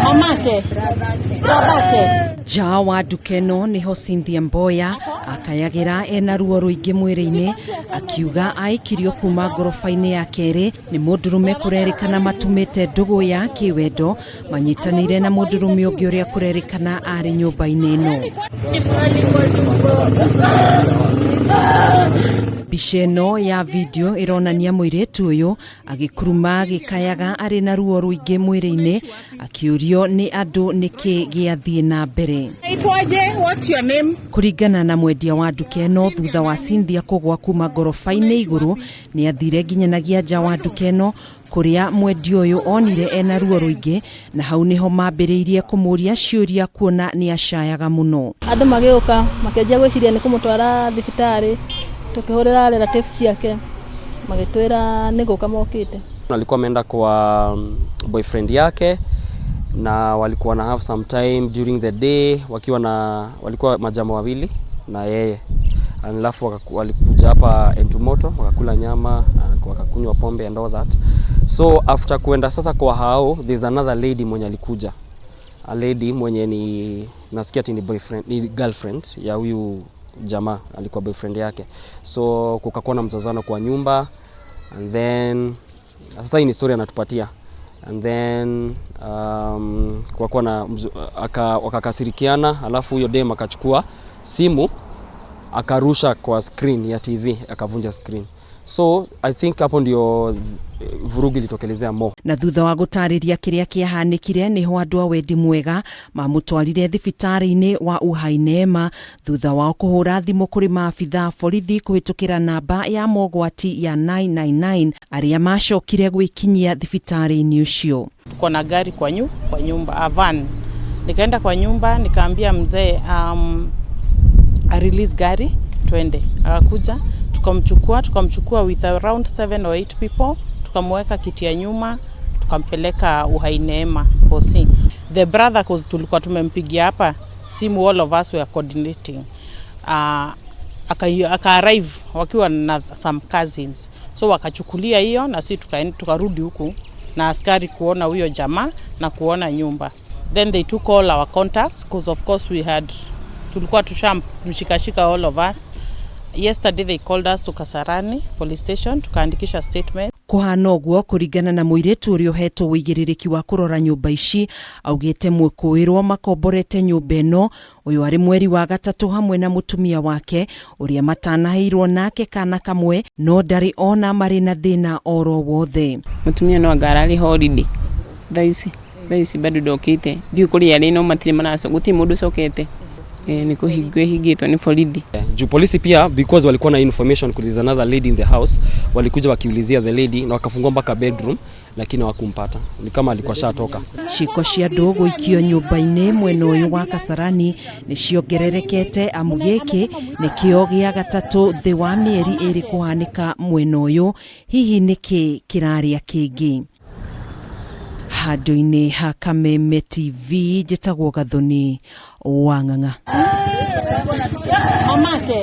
Mamake. Babake. Nja wa nduka ĩno nĩho Cynthia Mboya akayagĩra ena ruo rũingĩ mwĩrĩ-inĩ, akiuga aikirio kuma ngoroba-inĩ ya kerĩ nĩ mũndũrũme kũrerĩkana matumĩte ndũgũ ya kĩwendo manyitanĩire na mũndũrũme ũngĩ ũrĩa kũrerĩkana arĩ nyũmba-inĩ ĩno. Mbica ĩno ya video ĩronania mũirĩtu ũyũ agĩkuruma agĩkayaga arĩ na ruo rũingĩ mwĩrĩ-inĩ, akĩũrio nĩ andũ nĩkĩ gĩathiĩ na mbere. Naitwaje? What's your name? Kũringana na mwendia wa nduka ĩno, thutha wa Cynthia kũgwa kuma ngoroba-inĩ igũrũ, nĩ athire nginyanagia nja wa nduka ĩno kũrĩa mwendia ũyũ onire ena ruo rũingĩ, na hau nĩho mambĩrĩirie kũmũria ciũria kuona nĩ acayaga mũno. Andũ magĩũka makĩanjia gwĩciria nĩ kũmũtwara thibitarĩ, tũkĩhũrĩra relatives ciake magĩtwĩra nĩ gũka mokĩte. Alikuwa ameenda kwa boyfriend yake na walikuwa na have some time during the day wakiwa na walikuwa majama wawili na yeye, alafu walikuja hapa Entumoto, wakakula nyama na wakakunywa pombe and all that. So after kuenda sasa kwa hao, there's another lady mwenye alikuja, a lady mwenye ni nasikia ati ni boyfriend, ni girlfriend ya huyu jamaa, alikuwa boyfriend yake. So kukakuwa na mzozano kwa nyumba, and then sasa hii ni story anatupatia, and then kukakuwa na wakakasirikiana, alafu huyo dem akachukua simu, akarusha kwa screen ya TV, akavunja screen. So I think hapo ndio vurugu ilitokelezea mo. Na thutha wa gũtarĩria kĩrĩa kĩahanĩkire, nĩho andũ a wendi mwega mamũtwarire thibitarĩ-inĩ wa Uhai Neema thutha wao kũhũra thimũ kũrĩ maabitha borithi kũhĩtũkĩra namba ya mogwati ya 999, arĩa macokire gwĩkinyia thibitarĩ-inĩ ũcio. Tuko na gari kwa nyumba, a van. Nikaenda kwa nyumba, nikaambia mzee a release gari twende. Akakuja, tukamchukua with around 7 or 8 people, tukamweka kiti ya nyuma, tukampeleka Uhai Neema hosi. The brother, cause tulikuwa tumempigia hapa simu, all of us were coordinating. Aka arrive wakiwa na some cousins, so wakachukulia hiyo na si tukarudi huku na askari kuona huyo jamaa na kuona nyumba. Then they took all our contacts, because of course we had tulikuwa tushamshikashika all of us. Yesterday they called us to Kasarani Police Station, tukaandikisha statement. Kũhana ũguo, kũringana na mũirĩtu ũrĩa ũhetwo ũigĩrĩrĩki wa kũrora nyũmba ici, augĩte mwĩkũĩrwo makomborete nyũmba ĩno ũyũ arĩ mweri wa gatatũ hamwe na mũtumia wake ũrĩa matanaheirwo nake kana kamwe, no ndarĩ ona marĩ na thĩna oro wothe. Mũtumia no anga ararĩ holiday thaa ici bado ndokĩte, ndiũĩ kũrĩa arĩ, no matirĩ maracoka, gũtirĩ mũndũ ũcokete. Nĩ kũhingwo ĩhingĩtwo nĩ borithi. Juu polisi pia, because walikuwa na information there is another lady in the house, walikuja wakiulizia the lady na wakafungua mpaka bedroom, lakini hawakumpata, ni kama alikuwa shatoka. Ciĩko cia andũ gũikio nyũmba-inĩ mwena ũyũ wa Kasarani nĩ ciongererekete, amu gĩkĩ nĩkĩo gĩa gatatũ thĩ wa mĩeri 2 kũhanĩka mwena ũyũ. Hihi nĩkĩ kĩrarĩa kĩngĩ handũ-inĩ ha Kameme TV? Njĩtagwo Gathoni wa Ng'ang'a. Mamake.